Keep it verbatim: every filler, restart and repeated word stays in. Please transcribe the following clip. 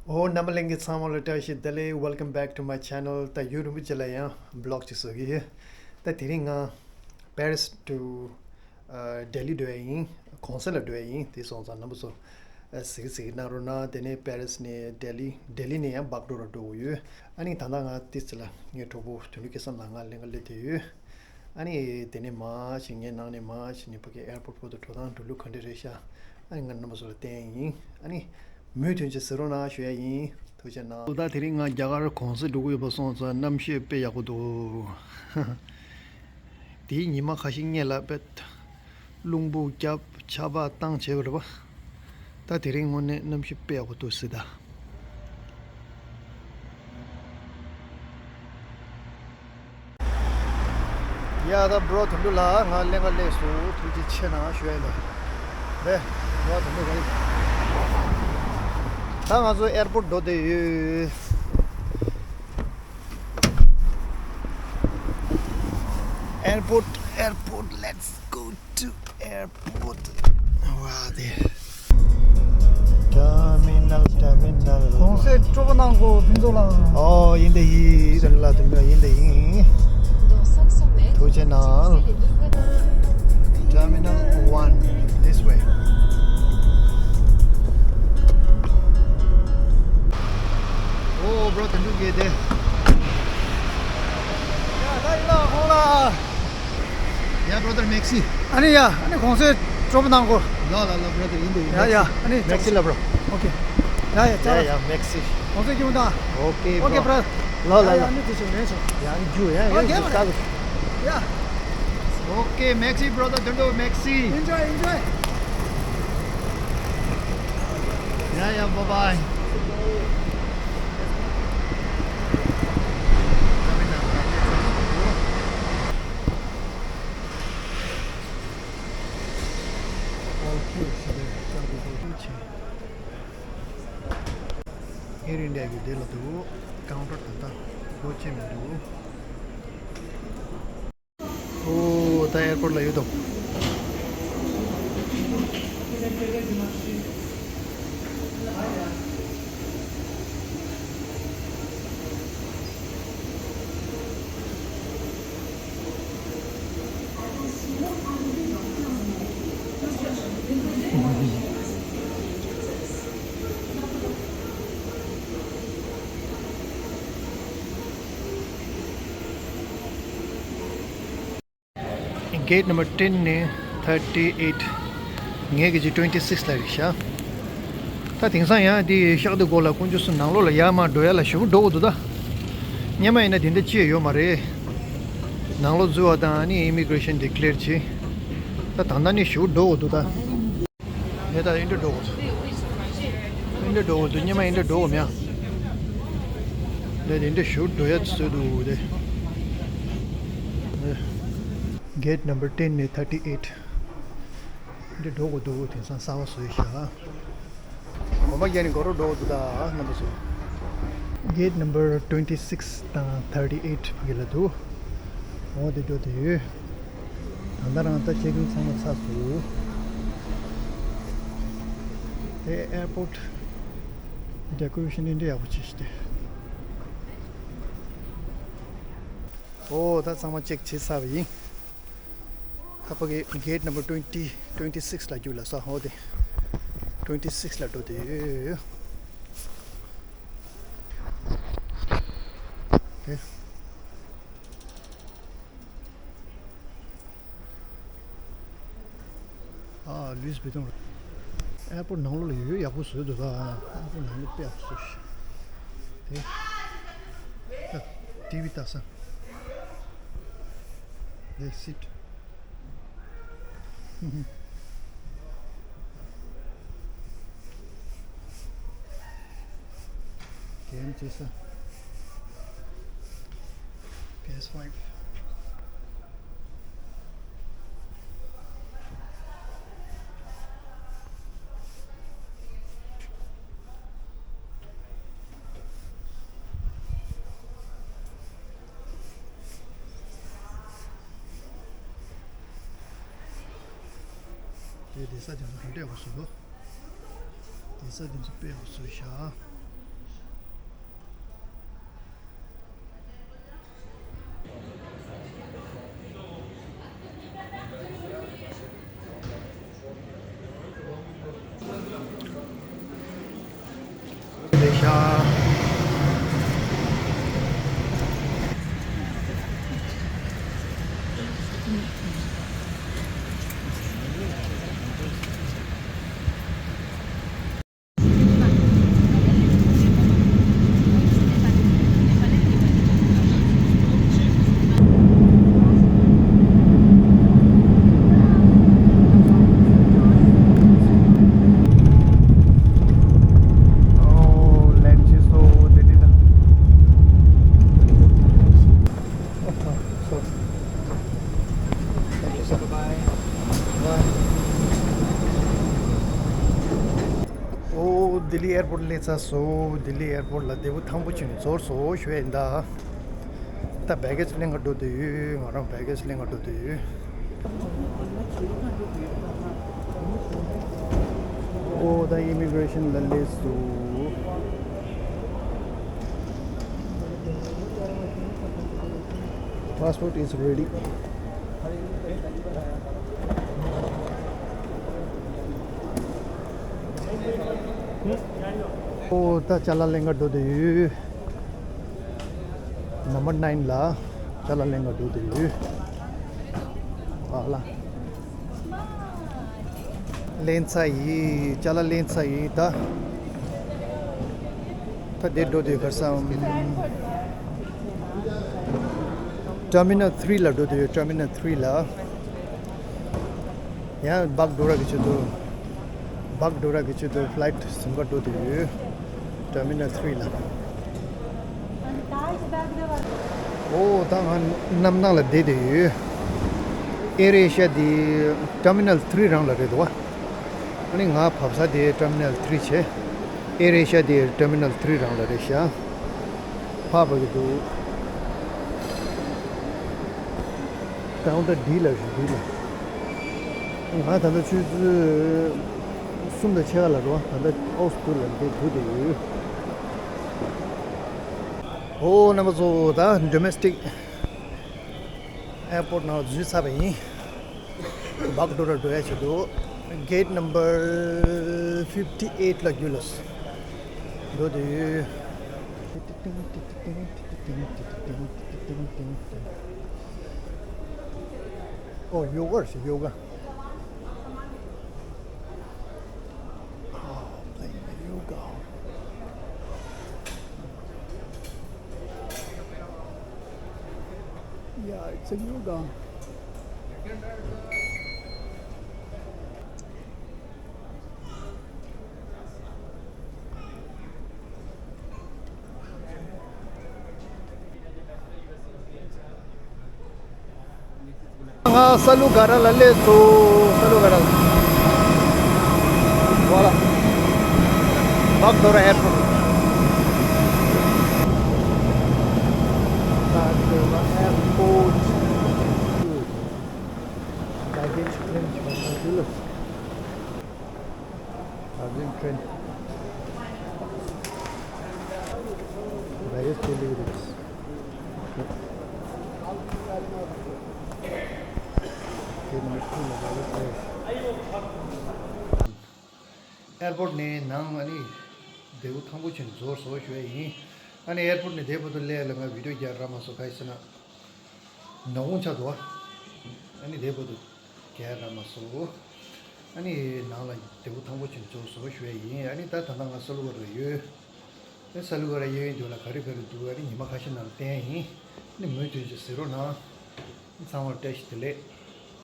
ཨོ་རྣམ་པ་ལྷན་རྒྱས་ཚང་མ་ལ་བཀྲ་ཤིས་བདེ་ལེགས། Welcome back to my channel. ད་ཡུན་རིང་པོ་ཅིག་ལ་ཡང་བི་ལོག་ཅིག་བཟོ་གི་ཡོད། ད་དེ་རིང་ང་Paris to Delhi འགྲོ་ཡ་ཡིན། གུང་སེང་ལ་འགྲོ་ཡ་ཡིན། དེ་སོང་ཙང་རྣམ་པ་ཚོ་གཟིགས་གཟིགས་གནང་རོགས་གནང་། དེ་ནས་Paris ནས་Delhi, Delhi ནས་ཡང་Bagdogra འགྲོ་དགོས་ཡོད། ཨ་ནི་ད་ལྟ་ང་ཏི་ཙི་ལ་ངའི་གྲོགས་པོ་དོན་གྲུབ་སྐལ་བཟང་ལགས་ང་གླེང་ག་སླེབས་བསྡད་ཡོད། ཨ་ནི་དེ་ནས་མར་ཕྱིན་ངའི་ནང་ནས་མར་ཕྱིན་ནས་ཕ་གི་airport བར་དུ་འགྲོ་སྟངས་འགྲོ་ལུགས་ག་འདྲ་རེད་ཤག་ཨ་ནི་ང་རྣམ་པ་ཚོ་ལ་བསྟན་ཡིན། ཨ་ནི་མུ་མཐུད་ཅིག་གཟིགས་རོགས་གནང་ཞུ་ཡ་ཡིན། ཐུགས་རྗེ་གནང་། ད་དེ་རིང་ང་རྒྱ་གར་གུང་སེང་འགྲོ་གི་ཡོད་པ་སོང་ཙང་གནམ་གཤིས་དཔེ་ཡག་པོ་འདུག་དེའི་ཉི་མ་ཁ་ཤས་སྔོན་ལ་དཔེ་རླུང་བུ་རྒྱབ་ཆར་པ་བཏང་བྱས་པ་རེད་པ། ད་དེ་རིང་དངོས་གནས་གནམ་གཤིས་དཔེ་ཡག་པོ་འདུག་སྲིད་ད། ཡ་ད་bro དོན་གྲུབ་ལགས་ང་གླེང་ག་སླེབས་སོང་། ཐུགས་རྗེ་ཆེ་གནང་ཞུ་ཡ་ཡིན་ད། རེད། bro དོན་གྲུབ་རེད། ད་ང་ཚོ་airport འགྲོ་བསྡད་ཡོད། Airport, airport, let's go to airport. ཝ་དེ། Terminal, terminal. གུང་སེང་སྤྲོ་པོ་གནང་གོ་ཕུན་ཚོགས་ལགས། ཨོ་ཡིན་ད་ཡིན། དོན་གྲུབ་ལགས་དོན་གྲུབ་ཡིན་ད་ཡིན། Dans cinq cents mètres, ཐུགས་རྗེ་གནང་། suivez les deux voies. Terminal one, this way. ཨོ་bro དོན་གྲུབ་ཡིན་ད། ཡ་ད་ཡིན་ལགས་ཁོང་ལགས། ཡ་brother merci. ཨ་ནི་ཡ་ཨ་ནི་གུང་སེང་སྤྲོ་པོ་གནང་གོ། ལགས་ལགས་ལགས་brother ཡིན་ད་ཡིན། ཡ་ཡ་ཨ་ནི་merci ལགས་bro. Okay. ཡ་ཡ་ཡ་ཅག་ཡ་merci. གུང་སེང་སྐྱིད་པོ་གནང་། Okay bro. ལགས་ལགས་ཡ་ཡ་ལགས། ཨ་ནི་དེ་ཞིག་རེད་ཤག་ཡ་ཨ་ནི་རྒྱུ་ཡ་ཡ་ཨོ་རྒྱུ་ཀེ་ཀ་ལ། ཡ། Okay merci brother དོན་གྲུབ merci. Enjoy, enjoy. ཡ་ཡ་bye bye. Air India གི་དེ་ལ་འདུག counter ད་ལྟ་སྒོ་ཕྱེ་མི་འདུག་ཨོ་ད་airport ལ་ཡོད་དོ། Gate number ten ནས་thirty eight། ངེད་ཀྱི་ཅིག་twenty six ལ་རེད་ཤག་ད་དེང་སང་ཡང་དེ་ཤག་དེ་སྒོ་ལ་དཀོན་མཆོག་གསུམ་ནང་ལོགས་ལ་ཡར་མར་འགྲོ་ཡ་ལ་ཞེ་པོ་འགྲོ་དགོས་འདུག་ད་སྔོན་མ་ཡིན་ན་དེ་འདྲ་ཅི་ཡང་ཡོད་མ་རེད། ནང་ལོགས་འཛུལ་བ་དང་ཨ་ནི་immigration declare བྱེད། ད་ད་ལྟ་ནི་ཞེ་པོ་འགྲོ་དགོས་འདུག་ད། ངས་ད་ཨིན་འདྲ་འགྲོ་དགོས། ཨིན་འདྲ་འགྲོ་དགོས་འདུག་སྔོན་མ་ཨིན་འདྲ་འགྲོ་དགོས་མེད་ཨ། ད་དེ་འདྲ་ཞེ་པོ་འགྲོ་ཡ་བཟོས་འདུག་དེ། Gate number ten ནས་thirty eight འདི་འགྲོ་དགོས་འདུག་དེང་སང་གསར་པ་བཟོས་ཤག་གོམ་པ་རྒྱག་ནས་སྒོ་རུ་འགྲོ་དགོས་འདུག་ད་རྣམ་པ་ཚོ། Gate number twenty six དང་thirty eight ཕ་གི་ལ་འདུག་འོ་དེ་འགྲོ་དེ་ཡོད། ད་ལྟ་རང་ད་check in ཚང་མ་ཚར་སོང་། དེ་airport decoration འདི་འདྲ་ཡག་པོ་བྱས་ཤག་དེ། ཨོ་ད་ཚང་མ་check བྱས་ཚར་བ་ཡིན། ད་ཕ་གི་gate number twenty, twenty six ལ་རྒྱུགས་ལ་ས་ཧོ་དེ། twenty six ལ་འགྲོ་དེ་ཡོད། དེ། ཨ་ལུས་བེ་ཏོང་། airport ནང་ལོགས་ལ་ཡོད་ཡག་པོ་བཟོས་འདུག་ད། airport ནང་ལོགས་དཔེ་ཡག་པོ་བཟོས་ཤག་དེ། ད་TV ལྟ་ས། དེ་seat། game བྱེད་ས། P S five། དེ་དེ་ས་ཅན་ཚོ་ག་འདྲས་བ་སུ་ལོ། དེ་ས་དེ་ཚོ་དཔེ་ཡག་པོ་བཟོས་ཤག་རེད་ཤག་ཨོ། ལན་ཆེ་སོ་དེ་འདྲ་ད། ཨོ། ཚོ། Thank you, sir. Bye. Bye. ཨོ། ལྡི་ལི་ཨེར་པོརཊ་སླེབས་ཚར་སོང་། ལྡི་ལི་ཨེར་པོརཊ་ལ་བདེ་པོ་ཐང་པོ་བྱས་ནས་འབྱོར་སོང་ཞུ་ཡ་ཡིན་ད། ད་བེ་གེ་ཇི་ལེན་ག་འགྲོ་འདོད་ཡོད། ང་རང་བེ་གེ་ཇི་ལེན་ག་འགྲོ་འདོད་ཡོད། ཨོ། ད་ཨི་མི་གྷི་རེ་ཤན་ལ་སླེབས་སོང་། Passport is ready. ཨོ། ད་ཅ་ལག་ལེན་ག་འགྲོ་འདོད་ཡོད། ནམ་བར་ནའིན་ལ་ཅ་ལག་ལེན་ག་འགྲོ་འདོད་ཡོད། ཨ་ལ། ལེན་ཚར་ཡིན། ཅ་ལག་ལེན་ཚར་ཡིན་ད། ད་དེ་འགྲོ་འདོད་གར་སོང་། ཊར་མི་ནལ་ཐི་རི་ལ་འགྲོ་འདོད་ཡོད། ཊར་མི་ནལ་ཐི་རི་ལ། ཡང་བག་ཌོ་ར་གི་ཆེད་དུ། བག་ཌོ་ར་གི་ཆེད་དུ་ཕ་ལའིཊ་གསུམ་ཀ་འགྲོ་འདོད་ཡོད། ཊར་མི་ནལ་ཐི་རི་ལ། ཨོ། ད་ང་གནམ་ཐང་ལ་བསྡད་བསྡད་ཡོད། ཨེར་ཨེ་ཤི་ཡ་དེ་ཊར་མི་ནལ་ཐི་རི་རང་ལ་རེད་འདུག་བ། ཨ་ནི་ང་བབས་ས་དེ་ཊར་མི་ནལ་ཐི་རི་བྱས། ཨེར་ཨེ་ཤི་ཡ་དེ་ཊར་མི་ནལ་ཐི་རི་རང་ལ་རེད་ཤག་ཕར་བབས་ཀྱི་འདུག་ཀའུན་ཊར་ཌི་ལ་རེད། ཌི་ལ། ང་ད་ལྟ་ཆུ་ཚོད་གསུམ་དང་ཕྱེད་ཀ་ལ་འགྲོ། ད་ལྟ་ཨོ་སི་ཀུ་ལ་འདི་འགྲོ་བསྡད་ཡོད། ཨོ། རྣམ་པ་ཚོ། ད་ཌོ་མེ་སི་ཊིག་ཨེར་པོརཊ་ནང་འཛུལ་ཚར་བ་ཡིན། བག་ཌོ་ར་འགྲོ་ཡ་ཆེད་དུ་གེ་ཊི་ནམ་བར་ཕིབ་ཊི་ཨེཊ་ལ་རྒྱུགས་ལ་འགྲོ་བསྡད་ཡོད། Oh, yoga, yoga. Oh, playing the yoga. Yeah, it's a yoga. ང་ས་ལུ་ག་ར་ལ་སླེབས་སོང་། ས་ལུ་ག་ར་ལ། ཝ་ལ། བག་ཌོ་ར་ཨེར་པོརཊ། བག་ཌོ་ར་ཨེར་པོརཊ། Baggage claim བྱེད་པ་དང་དུས་ལ། Baggage claim. Baggage delivery. ཨེར་པོརཊ་ནས་ནང་ཨ་ནི་བདེ་པོ་ཐང་པོ་བྱས་ནས་འབྱོར་སོང་ཞུ་ཡ་ཡིན། ཨ་ནི་ཨེར་པོརཊ་ནས་བདེ་པོ་དུ་སླེབས་ལ་ང་བི་ཌིའོ་རྒྱག་རག་མ་སོང་། ག་རེ་ཟེར་ན། ནག་ཁུང་ཆགས་འདུག་བ། ཨ་ནི་དེ་བར་དུ་ག་ར་མ་སོང་། ཨ་ནི་ནང་ལ་བདེ་པོ་ཐང་པོ་ཅིག་འབྱོར་སོང་ཞུ་ཡ་ཡིན། ཨ་ནི་ད་ད་ལྟ་ང་ས་ལུ་ག་ར་ཡོད། ཨ་ནི་ས་ལུ་ག་ར་ཡོད་ཡིན་དུས་ལ་ག་རེ་ག་རེ་འདུག་ཨ་ནི་ཉི་མ་ཁ་ཤས་ནང་བསྟན་ཡིན། ཨ་ནི་མུ་མཐུད་ཅིག་གཟིགས་རོགས་གནང་། ཚང་མར་བཀྲ་ཤིས་བདེ་ལེགས།